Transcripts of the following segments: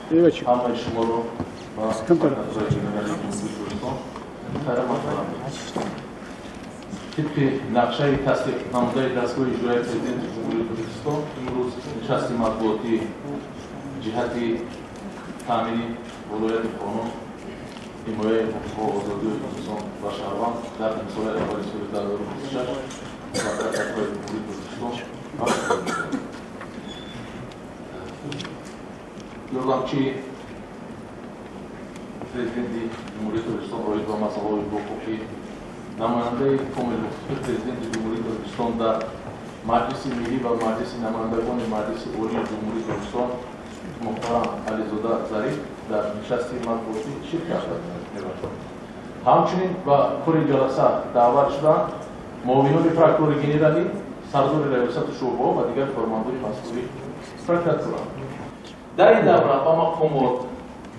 Ҳамаи шуморо ба Прокуратураи Генералии Ҷумҳурии Тоҷикистон хайрамақдам. Тибқи нақшаи тасдиқнамудаи дастгоҳи иҷроияи Президенти Ҷумҳурии Тоҷикистон, имрӯз нишасти матбуотӣ ҷиҳати таъмини волояти қонун, ҳимояи ҳуқуқҳу озодиҳои инсон ва шаҳрванд дар нимсолаи аввали соли 2026 ба Прокуратураи Ҷумҳурии Тоҷикистон баргузор мегардад. Ёрдамчии Президенти Ҷумҳурии Тоҷикистон оид ба масъалаҳои ҳуқуқӣ, намояндаи комилҳуқуқи Президенти Ҷумҳурии Тоҷикистон дар Маҷлиси Миллӣ ва Маҷлиси Намояндагони Маҷлиси Олии Ҷумҳурии Тоҷикистон муҳтарам Ализода Зариф дар нишасти матбуотӣ ширкат мебаранд. Ҳамчунин ба кори ҷаласа даъват шуданд муовинони прокурори генералӣ, сардори раёсату шӯъбаҳо ва дигар кормандони масъули прокуратура. Дар ин давра ба мақомот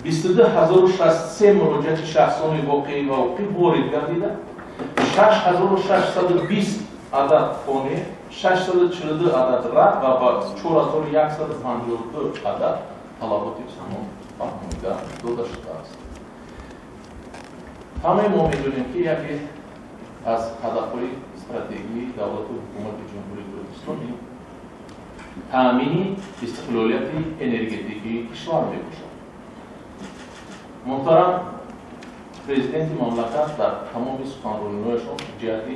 22 063 муроҷиати шахсони воқеӣ ва ҳуқуқӣ ворид гардида, 6620 адад қонеъ, 642 адад рад ва ба 4152 адад талаботи қонун фаҳмонида дода шудааст. Ҳамаи мо медонем, ки яке аз ҳадафҳои стратегии давлату ҳукумати Ҷумҳурии Тоҷикистон ин таъмини истиқлолияти энергетикии кишвар мебошад. Муҳтарам Президенти мамлакат дар тамоми суханрониҳояшон ҷиҳати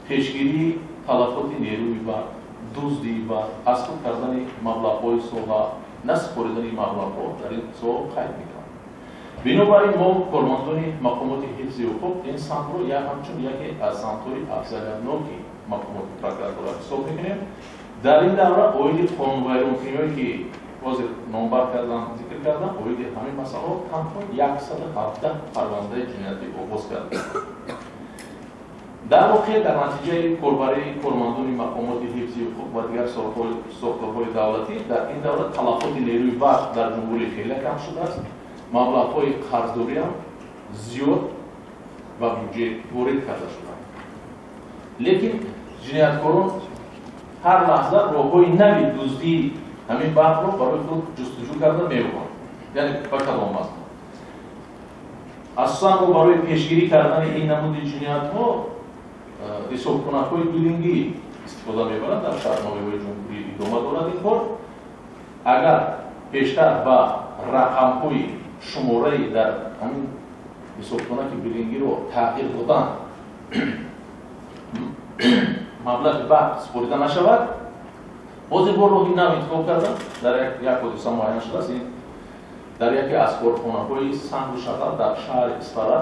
пешгирии талафоти нерӯи барқ, дуздии барқ, аз худ кардани маблағҳои соҳа, насупоридани маблағҳо дар ин соҳа қайд мекунанд. Бинобар ин мо, кормандони мақомоти ҳифзи ҳуқуқ, ин самтро як ҳамчун яке аз самтҳои афзалиятноки мақомоти прокуратура ҳисоб мекунем. Дар ин давра оиди қонунвайронкуниҳое, ки ҳозир номбар кардам, зикр кардам, оиди ҳамин масъалаҳо танҳо 117 парвандаи ҷиноятӣ оғоз кардем. Дар воқеъ, дар натиҷаи корбарии кормандони мақомоти ҳифзи ҳуқуқ ва дигар сохторҳои давлатӣ дар ин давра талафоти нерӯи барқ дар ҷумҳурӣ хеле кам шудааст, маблағҳои қарздориам зиёд ба бюҷет ворид карда шуданд. Лекин ҷинояткорон ҳар лаҳза роҳҳои нави дуздии ҳамин барқро барои худ ҷустуҷӯ карда меёбанд. Яъне ба кадом мазмун? Асосан мо барои пешгирӣ кардани ин намуди ҷиноятҳо ҳисобкунакҳои биллингӣ истифода мебаранд. Дар шаҳрномаҳои ҷумҳурӣ идома дорад ин кор. Агар пештар ба рақамҳои шумораи дар ҳамин ҳисобкунаки биллингиро тағйир додан маблағи барқ супорида нашавад, ҳозир бо роҳи нав интихоб кардам. Дар як ҳодиса муайян шудааст. Ин дар яке аз корхонаҳои сангу шағал дар шаҳри Исфара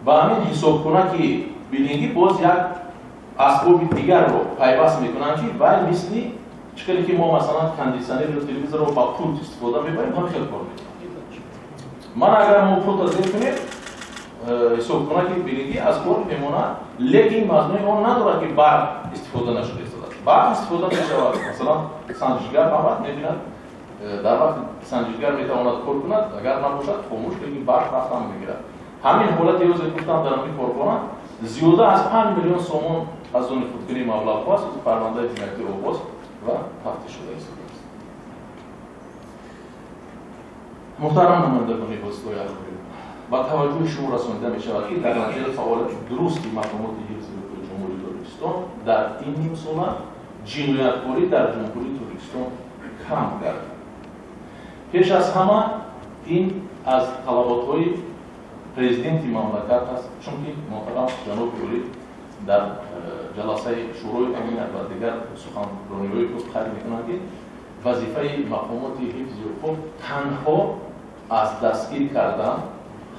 ба ҳамин ҳисобкунаки биллингӣ боз як асбоби дигарро пайваст мекунанд, ки вай мисли чӣ хеле ки мо, масалан, кондитсионерро, телевизорро ба пулт истифода мебарем, ҳамин хел кор мекунад. Ман агар мо пулта зер кунем, ҳисобкунаки биллингӣ аз кор мемонад, лекин мазмуни он надорад, ки барқ истифода нашуда истодааст. Барқ истифода мешавад. Масалан, санҷишгар омад, мебинад, дар вақти санҷишгар метавонад кор кунад, агар набошад, хомӯш, лекин барқ рафтан мегирад. Ҳамин ҳолати ҳозир гуфтам, дар ҳамин корхона зиёда аз 5 миллион сомон аз они худкунии маблағҳо аст. Парвандаи ҷиноятӣ оғоз ва тафтиш шуда истодааст. Муҳтарам намояндагони воситаҳои ахборӣ, ба таваҷҷӯҳи шумо расонида мешавад, ки дар натиҷаи фаъолияти дурусти мақомоти ҳифзи ҳуқуқи Ҷумҳурии Тоҷикистон дар ин нимсола ҷинояткорӣ дар Ҷумҳурии Тоҷикистон кам гардид. Пеш аз ҳама ин аз талаботҳои Президенти мамлакат аст, чунки муҳтарам ҷаноби олӣ дар ҷаласаи Шӯрои Амният ва дигар суханрониҳои худ қайд мекунанд, ки вазифаи мақомоти ҳифзи ҳуқуқ танҳо аз дастгир кардан,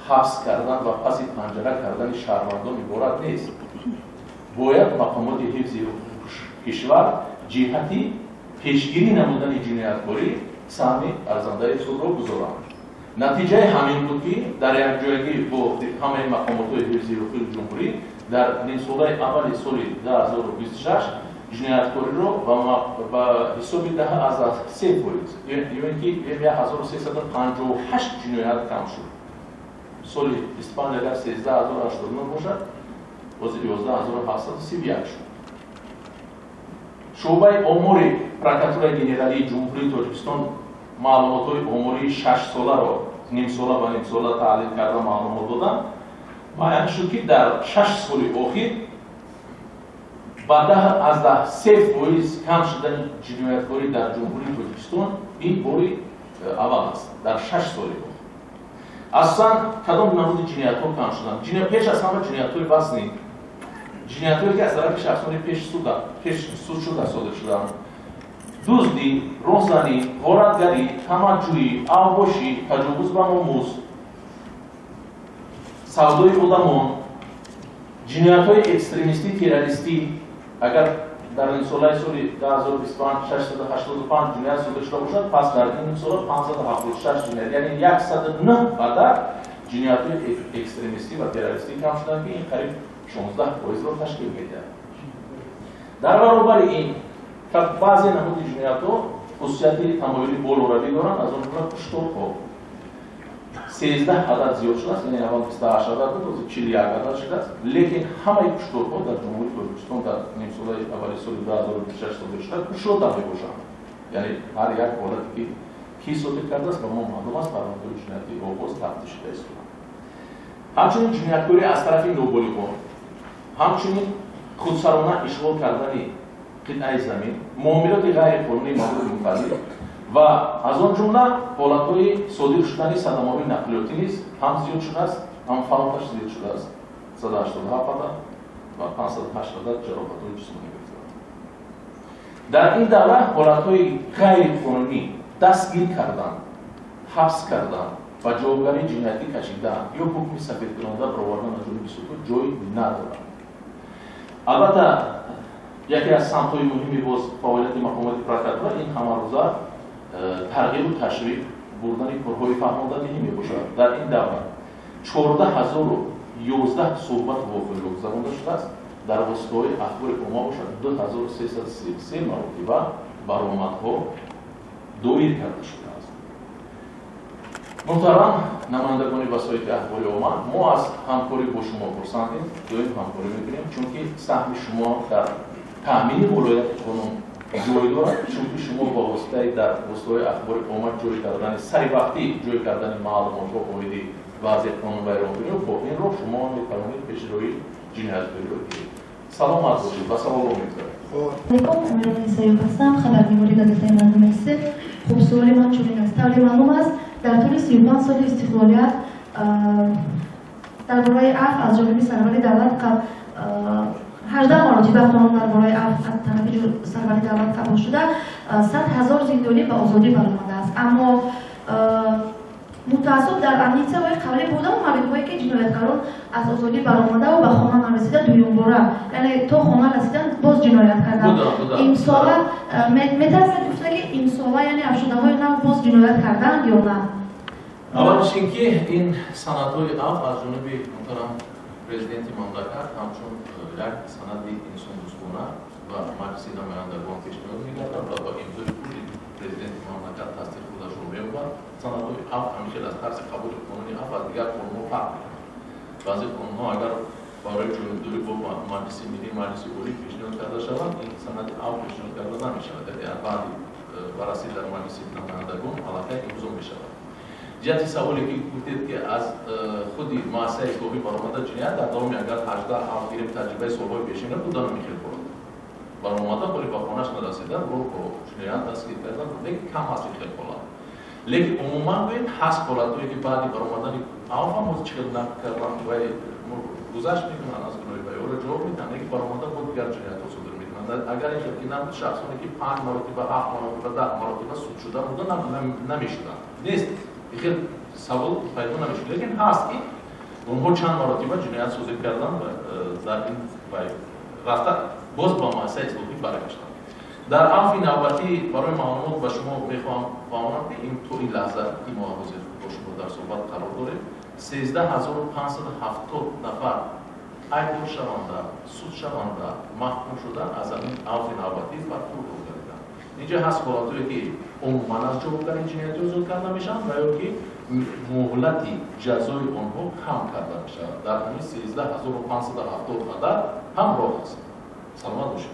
ҳабс кардан ва паси панҷара кардани шаҳрвандон иборат нест. Бояд мақомоти ҳифзи ҳуқуқи кишвар ҷиҳати пешгирӣ намудани ҷинояткорӣ саҳми арзандаи худро гузоранд. Натиҷаи ҳамин буд, ки дар якҷоягӣ бо ҳамаи мақомотҳои ҳифзи ҳуқуқи ҷумҳурӣ дар нимсолаи аввали соли 2026 ҷинояткориро ба ҳисоби 10,3%, ё ин ки 1358 ҷиноят кам шуд. Соли 25 агар 13 089 бошад, ҳозир 11 731 шуд. Шӯъбаи омори Прокуратураи Генералии Ҷумҳурии Тоҷикистон Маълумотҳои омории 6 соларо нимсола ба нимсола таҳлил карда, маълумот додам, муайян шуд, ки дар 6 соли охир ба 10,3% кам шудани ҷинояткорӣ дар Ҷумҳурии Тоҷикистон ин бори аввал аст дар 6 соли охир. Асосан кадом намуди ҷиноятҳо кам шуданд? Пеш аз ҳама ҷиноятҳои вазнин, ҷиноятҳое, ки аз тарафи шахсони пеш суд шуда содир шуданд: дуздӣ, роҳзанӣ, ғоратгарӣ, тамаъҷӯӣ, авбошӣ, таҷовуз ба номус, савдои одамон, ҷиноятҳои экстремистӣ, террористӣ. Агар дар нимсолаи соли 2025 685 ҷиноят содир шуда бошад, пас дар ин нимсола 576 ҷиноят, яъне 109 қадар ҷиноятҳои экстремистӣ ва террористӣ кам шуданд, ки ин қариб 16%-ро ташкил медиҳад. Дар баробари ин баъзе намуди ҷиноятҳо хусусияти тамоюли болоравӣ доранд, аз он ҷумла кушторҳо 13 адад зиёд шудааст, яъне аввал 28 адад буд, ҳозир 41 адад шудааст. Лекин ҳамаи кушторҳо дар Ҷумҳурии Тоҷикистон дар нимсолаи аввали соли 2026 содир шуда кушода мебошанд, яъне ҳар як ҳолате, ки кӣ содир кардааст, ба мо маълум аст, парвандаҳои ҷиноятӣ оғоз, тафтиш шуда истодаанд. Ҳамчунин ҷинояткорӣ аз тарафи ноболиғон, ҳамчунин худсарона ишғол кардани қитъаи замин, муомилоти ғайриқонунии маводи мухаддир ва аз он ҷумла ҳолатҳои содир шудани садамаҳои нақлиётӣ низ ҳам зиёд шудааст, ҳам фавташ зиёд шудааст: 187 адад ва 508 адад ҷароҳатҳои ҷисмонӣ гирифтанд. Дар ин давра ҳолатҳои ғайриқонунӣ дастгир кардан, ҳабс кардан ва ҷавобгарии ҷиноятӣ кашидан ё ҳукми сафедкунанда баровардан аз ҷониби судҳо ҷой надорад. Албатта, яке аз самтҳои муҳими боз фаъолияти мақомоти прокуратура ин ҳамарӯза тарғибу ташвиқ бурдани корҳои фаҳмондадиҳӣ мебошад. Дар ин давра 14 011 суҳбату вохӯриҳо гузаронда шудааст, дар воситаҳои ахбори омма бошад, 2333 маротиба баромадҳо доир карда шудааст. Муҳтарам намояндагони васоити ахбори омма, мо аз ҳамкорӣ бо шумо хурсандем, доим ҳамкорӣ мекунем, чунки саҳми шумо дар таъмини волояти қонун ҷой дорад, чунки шумо ба воситаи дар воситаҳои ахбори омма ҷой кардани, саривақтӣ ҷой кардани маълумотҳо оиди вазъи қонунвайронкунӣ, бо ин роҳ шумо метавонед пешроҳи ҷинояткориро гиред. Саломат бошед, ба саволҳо мегузарем. Алейкум, Амирон Исаёв ҳастам, хабарнигори газетаи «Мардум СС». Хуб, суоли ман чунин аст. Тавре маълум аст, дар тӯли 35 соли истиқлолият дар бораи афв аз ҷониби сарвари давлат 18 маротиба қонун дар бораи афв аз тарафи сарвари давлат қабул шуда, 100 000 зиндонӣ ба озодӣ баромадааст. Аммо мутаассиф, дар амнистияҳои қаблӣ будам мавридҳое, ки ҷинояткарон аз озодӣ баромадаву ба хона нарасида дуюмбора, яъне то хона расидан, боз ҷиноят карданд. Имсола метавонед гуфта, ки имсола, яъне афвшудаҳои нав боз ҷиноят карданд ё на? Аввалиш ин ки ин санадҳои афв аз ҷониби муҳтарам президенти мамлакат ҳамчун як санади инсондӯстона ба Маҷлиси намояндагон пешниҳод мегардад ва ба имзои худи президенти мамлакат тасдиқ худашро меёбад. Санадҳои афв ҳамихел аз тарзи қабули қонуни афв аз дигар қонунҳо фарқ мекунад. Баъзе қонунҳо агар барои ҷонибдорӣ бо Маҷлиси Миллӣ, Маҷлиси Олӣ пешниҳод карда шаванд, ин санади афв пешниҳод карда намешавад, яъне баъди баррасӣ дар Маҷлиси намояндагон аллакай имзо мешавад. Ҷиҳати саволе, ки гуфтед, ки аз худи муассисаи ислоҳӣ баромада ҷиноят дар давоми агар 18 афв гирем, таҷрибаи солҳои пешина буда, намихел ҳолат баромада, ҳоли ба хонаш нарасида ро ҷиноят дастгир кардан, лекин кам ҳаст ин хел ҳолат. Лекин умуман гӯем, ҳаст ҳолатҳое, ки баъди баромадани афв ҳам чӣ хел нақл кардан, вай гузашт мекунанд аз гуноҳи вай, ӯро ҷавоб медиҳанд, лекин баромада бо дигар ҷиноятҳо содир мекунанд. Агар ин хел ки набуд, шахсоне ки панҷ маротиба, ҳафт маротиба, 10 маротиба суд шуда буда намешуданд. Нест, хел савол пайдо намешуд. Лекин ҳаст, ки онҳо чанд маротиба ҷиноят содир кардан ва дар ин рафта боз ба муассисаи ислоҳӣ баргаштанд. Дар афви навбатӣ, барои маълумот ба шумо мехоҳам фаҳмонам, ки ин то ин лаҳза, ки мо ҳозир бо шумо дар суҳбат қарор дорем, 13 570 нафар айбдоршаванда, судшаванда, маҳкум шуда аз ҳамин афви навбатӣ бархурдор гардиданд. Инҷа ҳаст ҳолатҳое, ки умуман аз ҷавобгарии ҷиноятӣ озод карда мешаванд ва ё ки муҳлати ҷазои онҳо кам карда мешавад. Дар ҳамин 13 570 адад ҳам роҳ аст. Саломат бошед.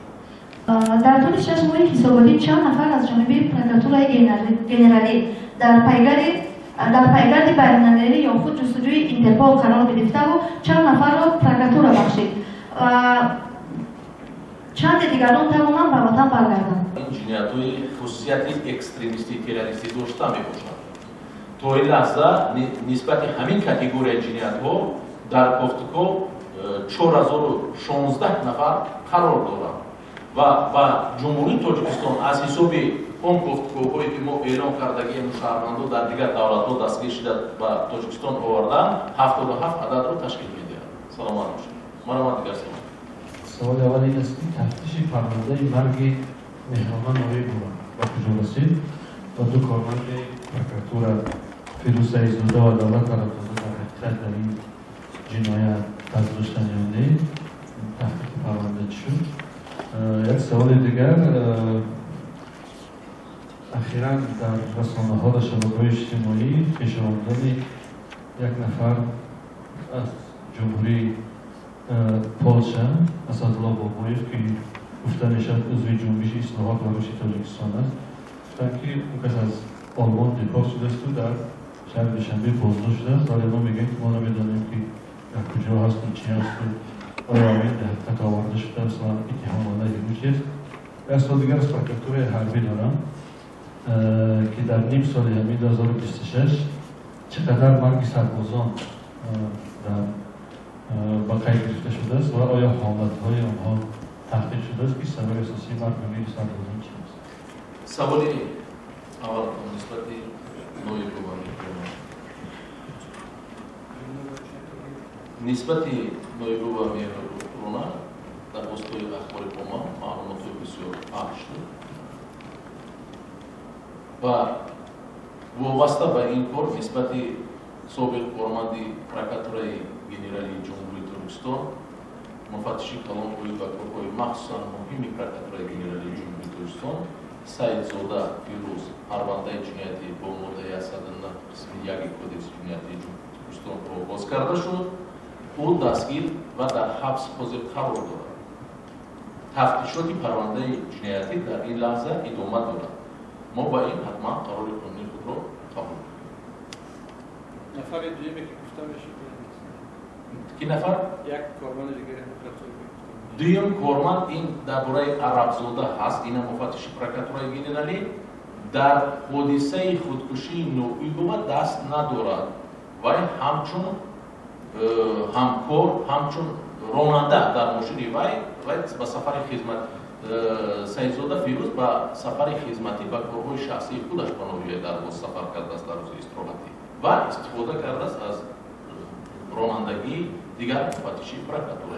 Дар тӯли 6 моҳи ҳисоботӣ чанд нафар аз ҷониби прокуратураи генералӣ дар пайгарди байналмилалӣ ё худ ҷустуҷӯи Интерпол қарор гирифтаву чанд нафарро прокуратура бахшид ва чанде дигарон тавонанд ба ватан баргарданд? Ин ҷиноятҳои хусусияти экстремистӣ, террористӣ дошта мебошанд. То ин лаҳза нисбати ҳамин категорияи ҷиноятҳо дар кофтуков 4016 нафар қарор доранд ва ба Ҷумҳурии Тоҷикистон аз ҳисоби он кофтуковҳое, ки мо эълон кардагием, шаҳрвандо дар дигар давлатҳо дастгир шуда ба Тоҷикистон овардаанд, 77 ададро ташкил медиҳад. Саломат бошед. Марҳамат, дигар савол. Саволи аввал ин аст, ки тафтиши парвандаи марги Меҳрона Ноибова ба куҷо расид ва ду корманди прокуратура, Фирӯз Саидзода ва Давлат Арабзода, дар ҳақиқат дар ин ҷиноят даст доштанд ё не? Таҳқиқи парванда чӣ шуд? Як саволи дигар: ахиран дар расонаҳо, дар шабакаҳои иҷтимоӣ хешовандони як нафар аз Ҷумҳурии Полша, Асадулло Бобоев, ки гуфта мешавад, узви Ҷунбиши ислоҳот ва рушди Тоҷикистон аст, гуфтанд, ки он кас аз Олмон депорт шудааст, дар шаҳри Душанбе боздошт шудааст, вале мо мегӯем, ки мо намедонем, ки дар куҷо ҳасту чӣ ҳасту оё ин ҳақиқат оварда шудааст ва иттиҳом алайҳи ӯ чист. Як суол дигар аз прокуратураи ҳарбӣ дорам, ки дар ним соли ҳамин 2026 чӣ қадар марги сарбозон дар ба қайд гирифта шудааст ва оё ҳолатҳои онҳо таҳқиқ шудааст, ки сабаби асосии маргу мири сарбозон чи аст? Саволи аввал нисбати Ноибова Меҳрона. Нисбати Ноибова Меҳрона дар воситаи ахбори омма маълумотҳои бисёр пахш шуд ва вобаста ба ин кор нисбати собиқ корманди прокуратураи генералии Ҷумҳурии Тоҷикистон, муфаттиши калон оид ба корҳои махсусан муҳими прокуратураи генералии Ҷумҳурии Тоҷикистон Саидзода Фирӯз парвандаи ҷиноятӣ бо моддаи 109 қисми 1 Кодекси ҷиноятии Ҷумҳурии Тоҷикистон оғоз карда шуд. Ӯ дастгир ва дар ҳабс ҳозир қарор дорад. Тафтишоти парвандаи ҷиноятӣ дар ин лаҳза идома дорад. Мо ба ин ҳатман қарори қонунии худро қабул мекунем. Нафари дуюме, ки гуфта мешуд? Ки нафар? Як корманди дигари. Дуюм корманд ин дар бораи Арабзода ҳаст, ина муфаттиши прокуратураи генералӣ дар ҳодисаи худкушии Ноибова даст надорад. Вай ҳамчун ҳамкор, ҳамчун ронанда дар мошини вай, вай ба сафари хизмат, Саидзода Фирӯз ба сафари хизматӣ, ба корҳои шахсии худаш ба ноҳияи Дарвоз сафар кардааст дар рӯзи истироҳатӣ ва истифода кардааст аз ронандагии дигар муфаттиши прокуратура.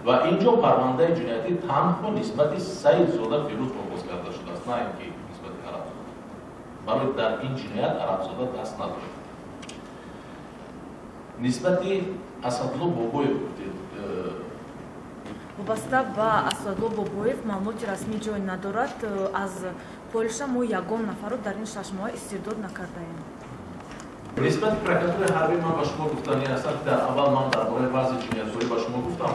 Ва ин ҷо парвандаи ҷиноятӣ танҳо нисбати Саидзода Фирӯз оғоз карда шудааст, на ин ки нисбати Арабзода. Барои дар ин ҷиноят Арабзода даст надорад. Нисбати Асадулло Бобоев гуфтед. Вобаста ба Асадулло Бобоев маълумоти расмӣ ҷой надорад. Аз Полша мо ягон нафарро дар ин 6 моҳ истирдод накардаем. Нисбати прокуратураи ҳарбӣ ман ба шумо гуфтанӣ ҳастам, ки дар аввал ман дар бораи вазъи ҷинояткорӣ ба шумо гуфтам.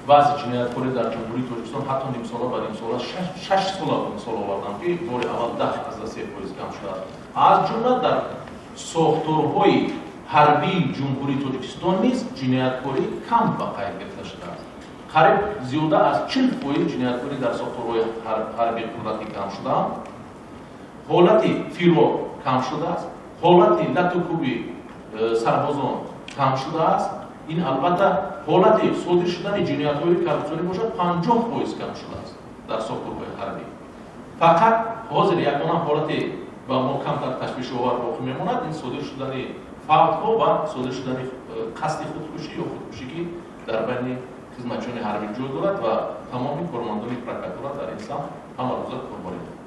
Вазъи ҷинояткорӣ дар Ҷумҳурии Тоҷикистон ҳатто нимсола ба нимсола, 6 сола мисол овардам, ки бори аввал 10,3% кам шудааст. Аз ҷумла дар сохторҳои ҳарбии Ҷумҳурии Тоҷикистон низ ҷинояткорӣ кам ба қайд гирифта шудааст. Қариб зиёда аз 40% ҷинояткорӣ дар сохторҳои ҳарбии қудратӣ кам шудаанд. Ҳолати фирор кам шудааст, ҳолати латукӯби сарбозон кам шудааст. Ин албатта ҳолати содир шудани ҷиноятҳои коррупсионӣ бошад, 50% кам шудааст дар сохторҳои ҳарбӣ. Фақат ҳозир ягона ҳолате ба мо камтар ташвишовар боқӣ мемонад, ин содир шудани фавтҳо ва содир шудани қасди худкушӣ ё худкушӣ, ки дар байни хизматчиёни ҳарбӣ ҷой дорад ва тамоми кормандони прокуратура дар ин самт ҳамарӯза корборӣ доранд.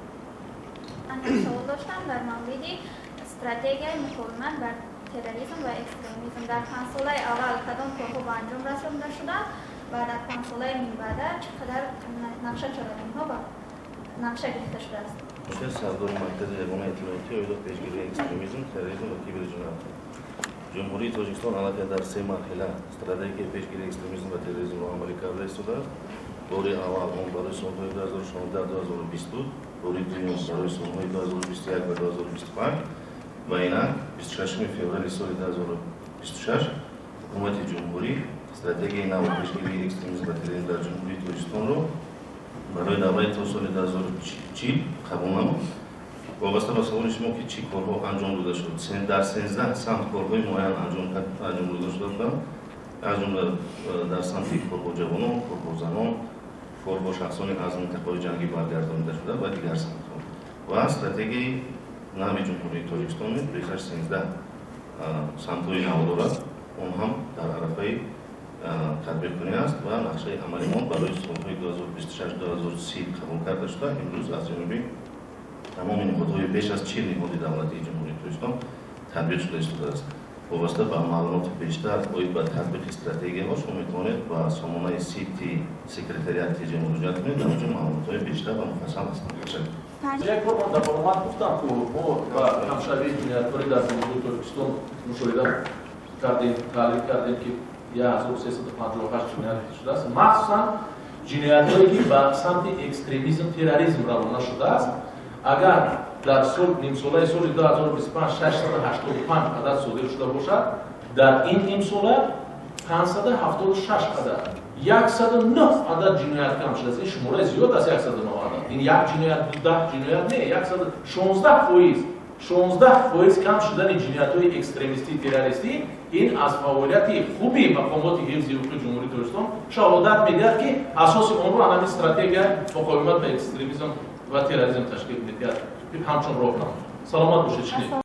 Савол доштам дар мавриди стратегияи муқовимат бар терроризм ва экстремизм. Дар 5 солаи аввал кадом корҳо ба анҷом расонда шуданд ва дар 5 солаи минбаъда чӣ қадар нақша, чорабиниҳо ба нақша гирифта шудааст? Сардори Маркази ягона иттилоотӣ оид ба пешгирии экстремизм, терроризм ва киберҷиноятҳо. Ҷумҳурии Тоҷикистон аллакай дар се марҳила стратегияи пешгирии экстремизм ва терроризмро амалӣ карда истодааст. Бори аввал он барои солҳои 2016-2020 буд, бори дуюм барои солҳои 2021 ва 2025 ва инак 26 феврали соли 2026 Ҳукумати Ҷумҳурӣ стратегияи нави пешгирии экстремизм ва терроризм дар Ҷумҳурии Тоҷикистонро барои давраи то соли 2040 қабул намуд. Вобаста ба саволи шумо, ки чӣ корҳо анҷом дода шуд, дар 13 самт корҳои муайян анҷом дода шуда буданд, аз ҷумла дар самти кор бо ҷавонон, кор бо занон, кор бо шахсони аз минтақаҳои ҷангӣ баргардонида шуда ва дигар самтҳо. Ва стратегияи нави Ҷумҳурии Тоҷикистон беш аз 13 самтҳои нав дорад. Он ҳам дар арафаи татбиқкунӣ аст ва нақшаи амалии он барои солҳои 2026-2030 қабул карда шуда, имрӯз аз ҷониби тамоми ниҳодҳои, беш аз 40 ниҳоди давлатии Ҷумҳурии Тоҷикистон татбиқ шуда истодааст. Вобаста ба маълумоти бештар оид ба татбиқи стратегияҳо шумо метавонед ба сомонаи сити секретариат ТЖ муроҷиат кунед. Дар онҷо маълумотҳои бештар ва муфассал ҳастанд. Ташаккур. Як бор ман дар баромад гуфтам, ку мо ба камшавии ҷинояткорӣ дар Ҷумҳурии Тоҷикистон мушоҳида кардем, таҳлил кардем, ки 1358 ҷиноят шудааст, махсусан ҷиноятҳое, ки ба самти экстремизм, терроризм равона шудааст. Агар дар сол, нимсолаи соли 2025 685 адад содир шуда бошад, дар ин нимсола 576 адад, 109 адад ҷиноят кам шудааст. Ин шумораи зиёд аст, 109 адад. Ин як ҷиноят, 10 ҷиноят не, 116%, 16% кам шудани ҷиноятҳои экстремистӣ, террористӣ, ин аз фаъолияти хуби мақомоти ҳифзи ҳуқуқи Ҷумҳурии Тоҷикистон шаҳодат медиҳад, ки асоси онро ҳамин стратегия муқовимат ба экстремизм ва терроризм ташкил медиҳад, ҳамчун роҳнамо. Саломат бошед. Шинед.